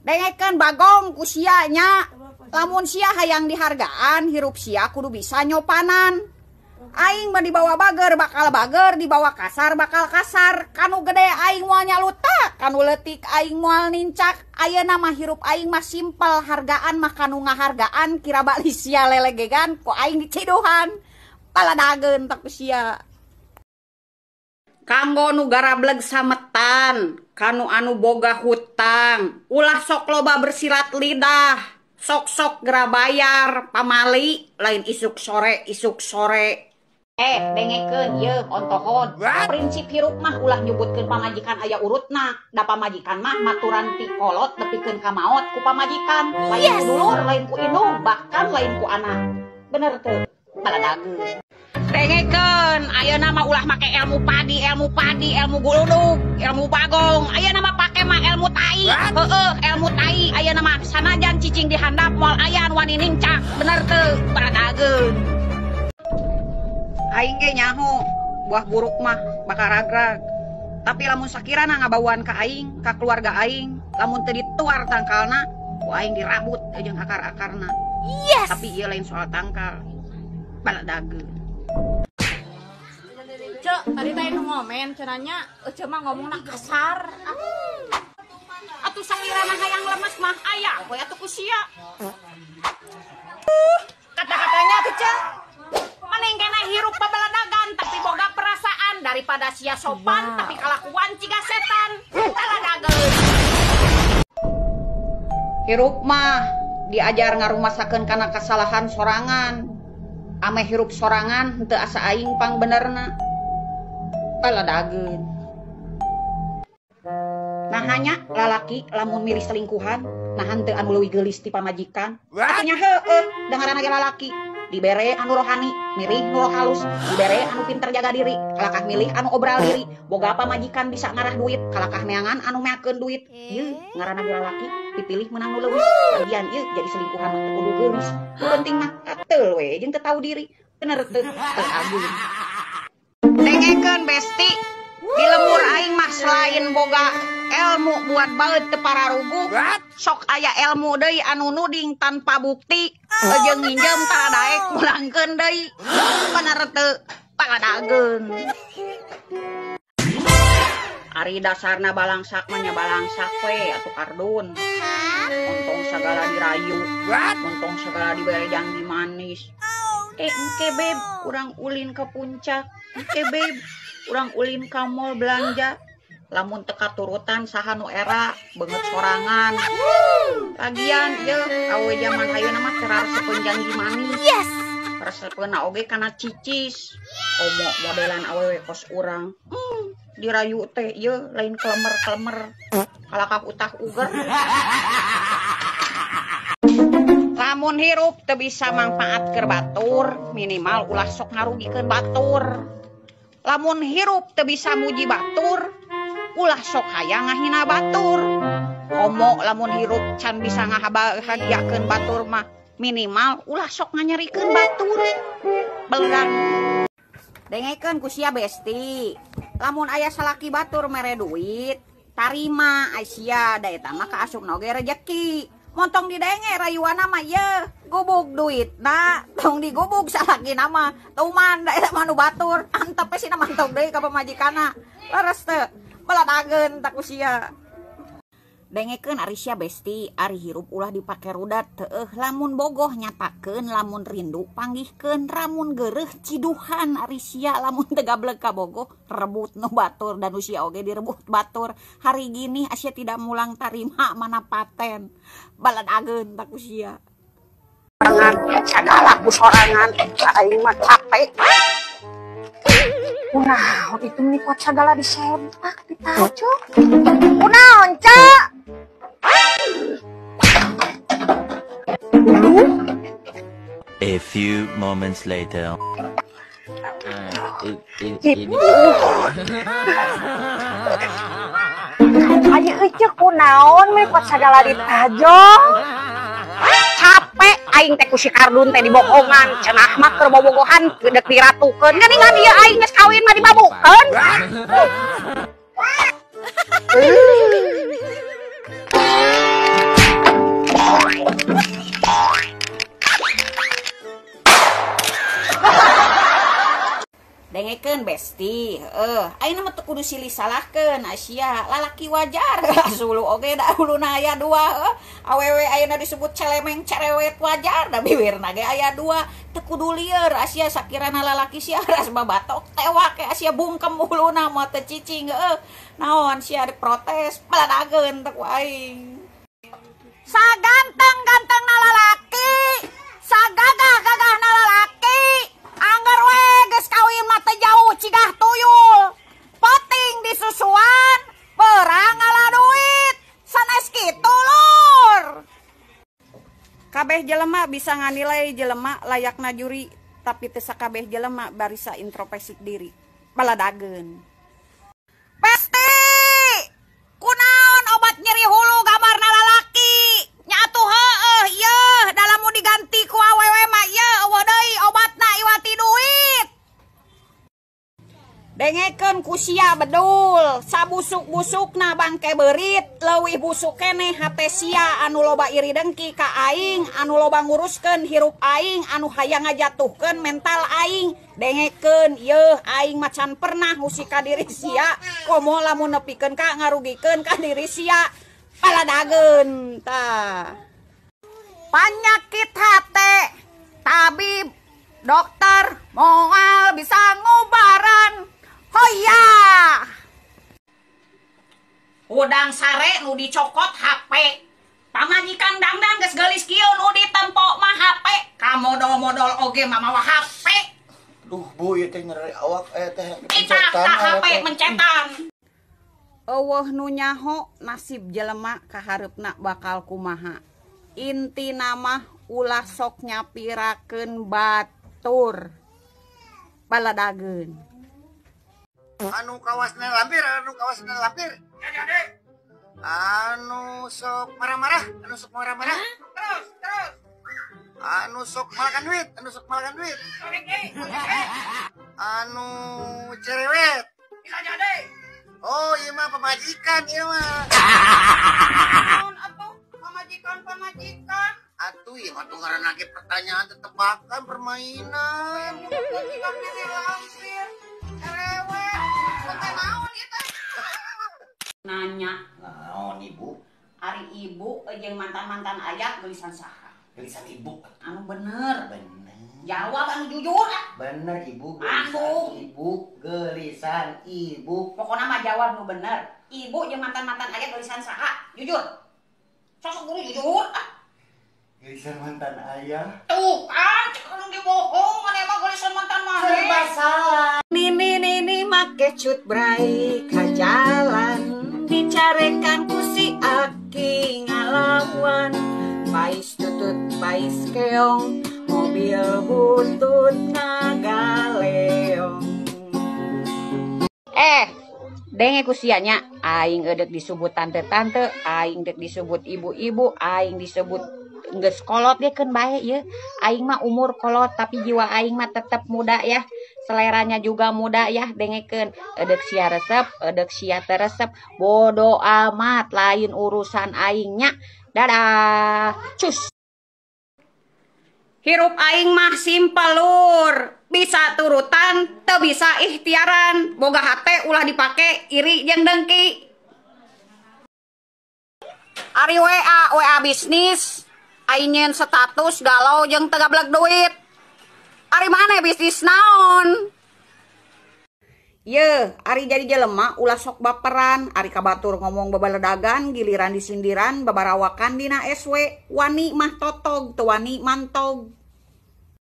Dengekeun bagong ku sia nya. Lamun sia hayang dihargaan, hirup sia kudu bisa nyopanan. Aing mah dibawa bager bakal bager, dibawa kasar bakal kasar. Kanu gede aing moal nyalutak, kanu leutik aing moal nincak. Ayeuna mah hirup aing mah simpel, hargaan mah kanu ngahargaan, kira bali sia lelegegan ku aing diciduhan. Paladageun tak ku sia. Kanggo nu garableg sametan, kanu anu boga hutang, ulah sok loba bersilat lidah, sok-sok gera bayar, pamali, lain isuk sore, isuk sore. Dengekeun yeuh ontohod. Prinsip hirup mah ulah nyebutkeun pamajikan aya urutna, da pamajikan mah maturan ti kolot nepikeun ka maot ku pamajikan, lain ku dulur, lain ku indung, bahkan lain ku anak. Bener teu? Baladageun. Dengekeun, ayeuna mah ulah make ilmu padi, ilmu guludug, ilmu bagong. Ayeuna mah pake mah ilmu tai. Heueuh, ilmu tai. Ayeuna mah sanajan cicing di handap moal aya nu wani nincak. Bener teu? Baladageun. Aing ge nyaho, buah buruk mah bakal ragrag. Tapi lamun sakirana ngabauan ka aing, ka keluarga aing, lamun teu dituar tangkalna, ku aing dirabut jeung akar-akarna. Yes. Tapi ieu lain soal tangkal. Baladageun. Cek, tadi teh nu ngomen cenanya, ece mah ngomongna kasar. Atuh sakirana hayang lemes mah aya we atuh ku sia. Kata-katanya tuh cek. Mending kena hirup pabaladagan tapi boga perasaan daripada sia sopan tapi kalakuan ciga setan. Baladageun. Hirup mah diajar ngarumasakeun kana kasalahan sorangan. Ame hirup sorangan henteu asa aing pang benerna. Baladageun. Nah hanya lalaki lamun milih selingkuhan, nah henteu anu leuwih geulis ti pamajikan. Atunya heueuh dengaran ge lalaki. Dibere anu rohani, milih nu halus, dibere anu pinter jaga diri, kalakah milih anu obral diri, boga pamajikan bisa ngarah duit, kalakah neangan anu meakeun duit. Ieu ngaranna ge lalaki dipilih menang nu leuwih. Bagian ieu jadi selingkuhan mah teu kudu geulis. Nu penting mah kateul we jeung teu tahu diri. Bener teu? Teu agung. Dengekeun besti, di lemur aing mah selain boga ilmu buat baeud teu pararuguh, sok aya ilmu deui anu nuding tanpa bukti, jeung nginjem tara daek mulangkeun deui. Bener teu? Paladageun. Ari dasarna balangsak mah nya balangsak we atuh kardun. Ontong sagala dirayu, ontong segala dibere janji manis. Engke beb, urang ulin ke puncak. Engke beb, urang ulin ka mall belanja. Lamun teu katurutan saha nu era beungeut sorangan. Lagian yeuh awe jaman ayeuna mah teu raresepeun janji manis. Yes. Resepeunna oge kana cicis. Komo modelan awewe kos urang. Dirayu teh yeuh lain klemer-klemer. Kalakah utah uger. Lamun hirup teu bisa mangfaat keur batur, minimal ulah sok ngarugikeun batur. Lamun hirup teu bisa muji batur, ulah sok hayang ngahina batur. Komo lamun hirup can bisa ngabahagiakeun batur mah, minimal ulah sok nganyerikeun batur. Belang. Dengekeun ku sia besti. Lamun aya salaki batur mere duit, tarima ai sia da eta mah kaasupna oge rejeki. Montong didenge rayuana mah yeuh, gubug duitna, tong digubug salakina mah. Tuman da eta mah nu batur, antep we sina mantog deui ka pamajikanna. Leres teu? Baladageun tak ku sia. Dengekeun ari sia besti, ari hirup ulah dipake rudat teueuh, lamun bogoh nyatakeun, lamun rindu panggihkeun, ramun geureuh ciduhan ari sia, lamun teu gableg ka bogoh rebut nu batur dan usia oge direbut batur. Hari gini asia tidak mulang tarima mana paten. Baladageun tak ku sia. Sagala ku sorangan aing mah capek. Kunaon itu meni kuat sagala disempak ditajo. Kunaon, Cak? A few moments later. Ini. Ayo ece kunaon meni kuat sagala ditajo. Capek aing teh ku si Kardun teh dibohongan, cenah mah keur bobogohan dek diratukeun. Geuningan ieu aing geus kawin mah dibabukeun. Dengekeun besti, heueuh. Ayeuna mah teu kudu silih salahkeun Asia, lalaki wajar. Sulu oge da huluna aya dua, heueuh. Awewe ayeuna disebut celemeng cerewet wajar da biwirna ge aya dua. Teu kudu lieur Asia sakirana lalaki sia ras babatok tewak Asia bungkem huluna mah teu cicing heueuh. Naon sia diprotes baladageun teh ku aing. Saganteng-gantengna lalaki, sagagah-gagahna lalaki, angger we geus kawin mah teu jauh cigah tuyul. Poting disusuan, berang ngala duit, sanes kitu lur. Kabeh jelema bisa nganilai jelema layakna juri, tapi teu sakabeh jelema barisa introspeksi diri. Baladageun. Pasti kunaon obat nyeri hulu gambarna lalaki? Nya atuh heueuh ieu da lamun diganti ku awewe mah ieu eueuh deui obatna iwati duit. Dengekeun ku sia bedul, sabusuk-busukna bangke beurit, leuwih busuk keneh hate sia anu loba iri dengki ka aing, anu loba nguruskeun hirup aing, anu hayang ngajatuhkeun mental aing. Dengekeun yeuh aing mah can pernah ngusik ka diri sia, komo lamun nepikeun ka ngarugikeun ka diri sia. Paladageun tah. Panyakit hate, tabib, dokter moal bisa ngubaran. Hoya. Udang sare nu dicokot HP. Pamajikan dangdang geus geulis kieu nu ditempo mah HP. Kamodol-modol oge mah mawa HP. Duh bu, ieu teh nyeri awak teh pencetan HP mencetan. Eueuh nu nyaho nasib jelema kahareupna bakal kumaha. Intina mah ulah sok nyapirakeun batur. Baladageun. Anu kawasna lampir, anu kawasna lampir. Anu sok marah-marah, anu sok marah-marah. Terus, terus. Anu sok malakan duit, anu sok malakan duit. Anu cerewet. Bisa jadi. Oh, iya mah pemajikan, iya mah. Naon atuh pamajikan-pamajikan? Atuh iya mah tuh ngaranna ge pertanyaan tetebakan permainan. Pamajikan diri lampir, cerewet. Teh naon ieu teh? Nanya. Naon ibu? Ari ibu jeung mantan-mantan ayah geulisan saha? Geulisan ibu. Anu bener. Bener. Jawab anu jujur ah. Bener ibu, geulisan ibu, geulisan ibu. Pokokna mah jawab nu bener. Ibu jeung mantan-mantan ayah geulisan saha? Jujur. Sosok guru jujur ah. Geulisan mantan ayah. Tuh kan cek anu ge bohong, maneh mah geulisan mantan mah. Serba salah. Nini nini make cut brai ka jalan, dicarekan ku si aki ngalawan. Pais tutut pais keong, mobil butut ngagaleong. Denge ku sia nya, aing eudek disebut tante-tante, aing deuk disebut ibu-ibu, aing disebut geus kolot ge keun bae ieu. Aing mah umur kolot tapi jiwa aing mah tetep muda ya. Seleranya juga muda ya, dengekeun. Eudek sia resep, eudek sia teu resep, bodo amat lain urusan aing nya. Dadah. Cus. Hirup aing mah simpel lur, bisa turutan, teu bisa ikhtiaran, boga hate ulah dipake iri jeung dengki. Ari WA, WA bisnis, aing nyeun status galau jeung teu gablek duit. Ari maneh bisnis naon? Yeuh, ari jadi jelema ulah sok baperan, ari ka batur ngomong babaledagan, giliran disindiran, babarawakan dina SW, wani mah totog, teu wani mantog.